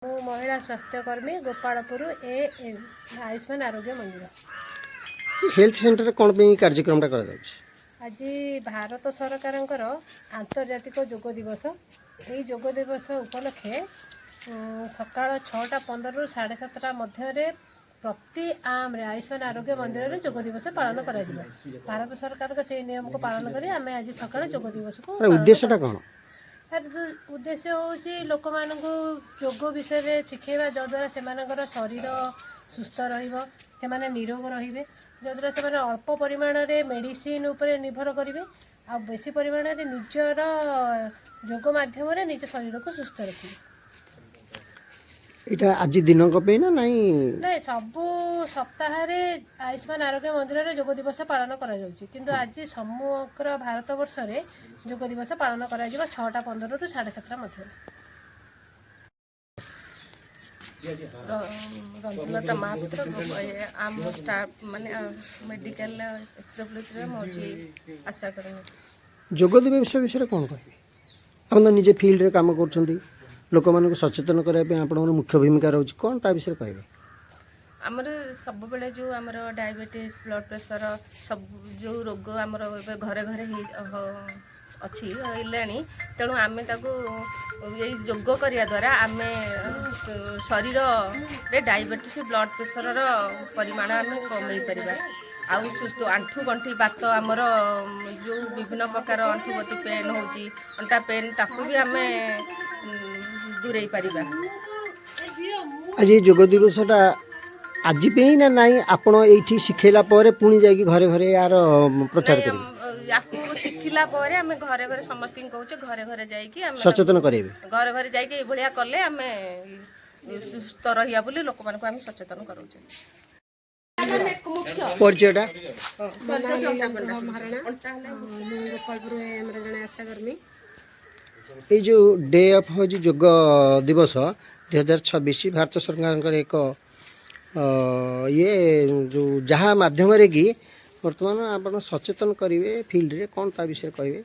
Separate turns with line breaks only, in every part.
ମୁଁ ମହିଳା ସ୍ୱାସ୍ଥ୍ୟକର୍ମୀ, ଗୋପାଳପୁର ଏ ଆୟୁଷ୍ମାନ ଆରୋଗ୍ୟ ମନ୍ଦିର।
ହେଲ୍ଥ ସେଣ୍ଟରରେ କ'ଣ ପାଇଁ ଏଇ କାର୍ଯ୍ୟକ୍ରମଟା କରାଯାଉଛି?
ଆଜି ଭାରତ ସରକାରଙ୍କର ଆନ୍ତର୍ଜାତିକ ଯୋଗ ଦିବସ। ଏହି ଯୋଗ ଦିବସ ଉପଲକ୍ଷେ ସକାଳ 6ଟା 15ରୁ 7:30 ମଧ୍ୟରେ ପ୍ରତି ଆର୍ମରେ ଆୟୁଷ୍ମାନ ଆରୋଗ୍ୟ ମନ୍ଦିରରେ ଯୋଗ ଦିବସ ପାଳନ କରାଯିବ। ଭାରତ ସରକାରଙ୍କ ସେଇ ନିୟମକୁ ପାଳନ କରି ଆମେ ଆଜି ସକାଳେ ଯୋଗ ଦିବସକୁ
ତାର ଉଦ୍ଦେଶ୍ୟଟା କ'ଣ?
ତାର ଉଦ୍ଦେଶ୍ୟ ହେଉଛି ଲୋକମାନଙ୍କୁ ଯୋଗ ବିଷୟରେ ଶିଖେଇବା, ଯଦ୍ୱାରା ସେମାନଙ୍କର ଶରୀର ସୁସ୍ଥ ରହିବ, ସେମାନେ ନିରୋଗ ରହିବେ, ଯଦ୍ୱାରା ସେମାନେ ଅଳ୍ପ ପରିମାଣରେ ମେଡ଼ିସିନ ଉପରେ ନିର୍ଭର କରିବେ ଆଉ ବେଶୀ ପରିମାଣରେ ନିଜର ଯୋଗ ମାଧ୍ୟମରେ ନିଜ ଶରୀରକୁ ସୁସ୍ଥ ରଖିବେ।
ଏଇଟା ଆଜି ଦିନଙ୍କ ପାଇଁ ନା ନାଇଁ?
ନାଇଁ, ସବୁ ସପ୍ତାହରେ ଆୟୁଷ୍ମାନ ଆରୋଗ୍ୟ ମନ୍ଦିରରେ ଯୋଗ ଦିବସ ପାଳନ କରାଯାଉଛି। କିନ୍ତୁ ଆଜି ସମଗ୍ର ଭାରତ ବର୍ଷରେ ଯୋଗ ଦିବସ ପାଳନ କରାଯିବ 6ଟା 15ରୁ 7:30 ମଧ୍ୟରେ।
ରଞ୍ଜୁଲତା ମହାପାତ୍ର, ଆମ ଷ୍ଟାଫ୍ ମାନେ ମେଡ଼ିକାଲ ଏଚ୍ ଡବ୍ଲ୍ୟୁସିରେ ମୁଁ ଅଛି ଆଶାକର୍ମୀ।
ଯୋଗ ଦିବସ ବିଷୟରେ କ'ଣ କହିବେ? ଆପଣ ତ ନିଜେ ଫିଲ୍ଡରେ କାମ କରୁଛନ୍ତି, ଲୋକମାନଙ୍କୁ ସଚେତନ କରିବା ପାଇଁ ଆପଣଙ୍କର ମୁଖ୍ୟ ଭୂମିକା ରହୁଛି। କ'ଣ ତା ବିଷୟରେ କହିବେ?
ଆମର ସବୁବେଳେ ଯେଉଁ ଆମର ଡାଇବେଟିସ୍, ବ୍ଲଡ଼ ପ୍ରେସର, ସବୁ ଯେଉଁ ରୋଗ ଆମର ଏବେ ଘରେ ଘରେ ହେଇ ଅଛି, ହେଲାଣି। ତେଣୁ ଆମେ ତାକୁ ଏଇ ଯୋଗ କରିବା ଦ୍ୱାରା ଆମେ ଶରୀରରେ ଡାଇବେଟିସ୍, ବ୍ଲଡ଼ ପ୍ରେସରର ପରିମାଣ ଆମେ କମେଇ ପାରିବା। ଆଉ ସୁସ୍ଥ ଆଣ୍ଠୁ ଗଣ୍ଠି ବାତ, ଆମର ଯେଉଁ ବିଭିନ୍ନ ପ୍ରକାର ଆଣ୍ଠୁ ଗଣ୍ଠି ପେନ୍ ହେଉଛି, ଅଣ୍ଟା ପେନ୍, ତାକୁ ବି ଆମେ ଦୂରେଇ ପାରିବା।
ଆଜି ଏଇ ଯୋଗ ଦିବସଟା ଆଜି ପାଇଁ ନା ନାଇଁ, ଆପଣ ଏଇଠି ଶିଖେଇଲା ପରେ ପୁଣି ଯାଇକି ଘରେ ଘରେ ୟାର ପ୍ରଚାର
ନାଇଁ,
କରିବେ?
ୟାକୁ ଶିଖିଲା ପରେ ଆମେ ଘରେ ଘରେ ସମସ୍ତଙ୍କୁ କହୁଛେ, ଘରେ ଘରେ ଯାଇକି ଆମେ
ସଚେତନ କରାଇବେ।
ଘରେ ଘରେ ଯାଇକି ଏଇଭଳିଆ କଲେ ଆମେ ସୁସ୍ଥ ରହିବା ବୋଲି ଲୋକମାନଙ୍କୁ ଆମେ ସଚେତନ କରାଉଛେ।
ପରିଚୟଟା?
ମହାରଣା, ମୁଁ ଗୋପାଳପୁର ଏଏମ୍ର ଜଣେ ଆଶାକର୍ମୀ।
ଏଇ ଯେଉଁ ଡେ ଅଫ୍ ହେଉଛି ଯୋଗ ଦିବସ 2026, ଭାରତ ସରକାରଙ୍କର ଏକ ଇଏ ଯେଉଁ ଯାହା ମାଧ୍ୟମରେ କି ବର୍ତ୍ତମାନ ଆପଣ ସଚେତନ କରିବେ ଫିଲ୍ଡରେ, କ'ଣ ତା ବିଷୟରେ କହିବେ?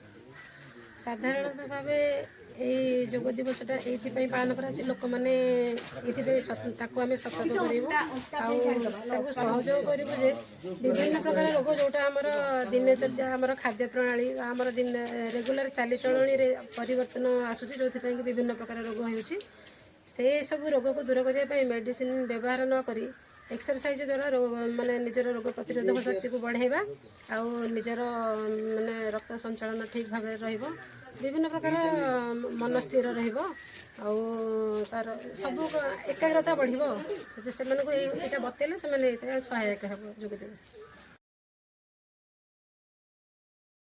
ସାଧାରଣତଃ ଭାବେ ଏଇ ଯୋଗ ଦିବସଟା ଏଇଥିପାଇଁ ପାଳନ କରାଯାଉଛି, ଲୋକମାନେ ଏଇଥିପାଇଁ ତାକୁ ଆମେ ସତର୍କ କରିବୁ ଆଉ ତାକୁ ସହଯୋଗ କରିବୁ ଯେ ବିଭିନ୍ନ ପ୍ରକାର ରୋଗ ଯେଉଁଟା ଆମର ଦିନଚର୍ଯ୍ୟା, ଆମର ଖାଦ୍ୟ ପ୍ରଣାଳୀ ବା ଆମର ଦିନ ରେଗୁଲାର ଚାଲିଚଳଣିରେ ପରିବର୍ତ୍ତନ ଆସୁଛି, ଯେଉଁଥିପାଇଁ କି ବିଭିନ୍ନ ପ୍ରକାର ରୋଗ ହେଉଛି। ସେ ସବୁ ରୋଗକୁ ଦୂର କରିବା ପାଇଁ ମେଡ଼ିସିନ ବ୍ୟବହାର ନ କରି ଏକ୍ସରସାଇଜ ଦ୍ୱାରା ରୋଗ ମାନେ ନିଜର ରୋଗ ପ୍ରତିରୋଧକ ଶକ୍ତିକୁ ବଢ଼ାଇବା ଆଉ ନିଜର ମାନେ ରକ୍ତ ସଞ୍ଚାଳନ ଠିକ୍ ଭାବରେ ରହିବ, ବିଭିନ୍ନ ପ୍ରକାର ମନ ସ୍ଥିର ରହିବ ଆଉ ତାର ସବୁ ଏକାଗ୍ରତା ବଢ଼ିବ। ସେମାନଙ୍କୁ ଏଇଟା ବତେଇଲେ ସେମାନେ ଏଇଟା ସହାୟକ ହେବ ଯୋଗ ଦିବସ।